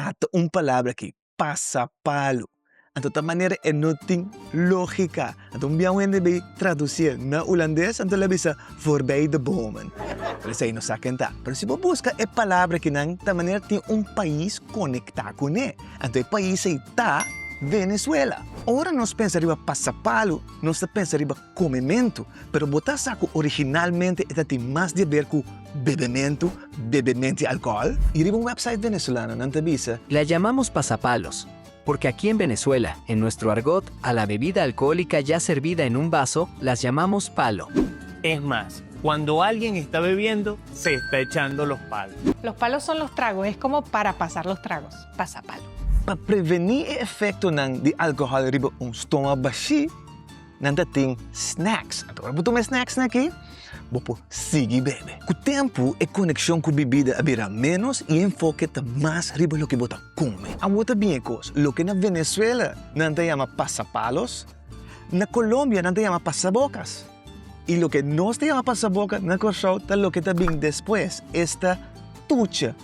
Ata un palabra aki, pasapalu. Anto ta manera e no tin lógika. Anto un bia un hende bay traducié na hulandes, anto el a bisa voorbij de bomen. Pero esei no sa ken ta. Pero si bo buska e palabra akinan, ta manera tin un pais konektá kuné. Anto e pais ei ta Venezuela. Ora nos pensa riba pasapalu, nos ta pensa riba komementu, pero bo ta sa ku originalmente e ta tin mas di aber ku bebementu, bebementu di alkohòl. I riba un website venezolano nan ta bisa. La llamamos pasapalos, porque aquí en Venezuela, en nuestro argot, a la bebida alcohólica ya servida en un vaso, las llamamos palo. Es más, cuando alguien está bebiendo, se está echando los palos. Los palos son los tragos, es como para pasar los tragos, pasapalo. Pa prevení e efektonan di alkohòl riba un stoma bashí, Nan ta tin snacks. Anto ora bo tuma e snacksnan aki, bo por sigui bebe. Ku tempu e konekshon ku bibida a bira ménos i e enfoke ta mas riba loke bo ta kome. Awor ta bin e kos, loke na Venezuela nan ta yama pasapalos, na Colombia nan ta yama pasabokas. I loke nos ta yama pasaboka na Kòrsou ta loke ta bin despues, esta tucha.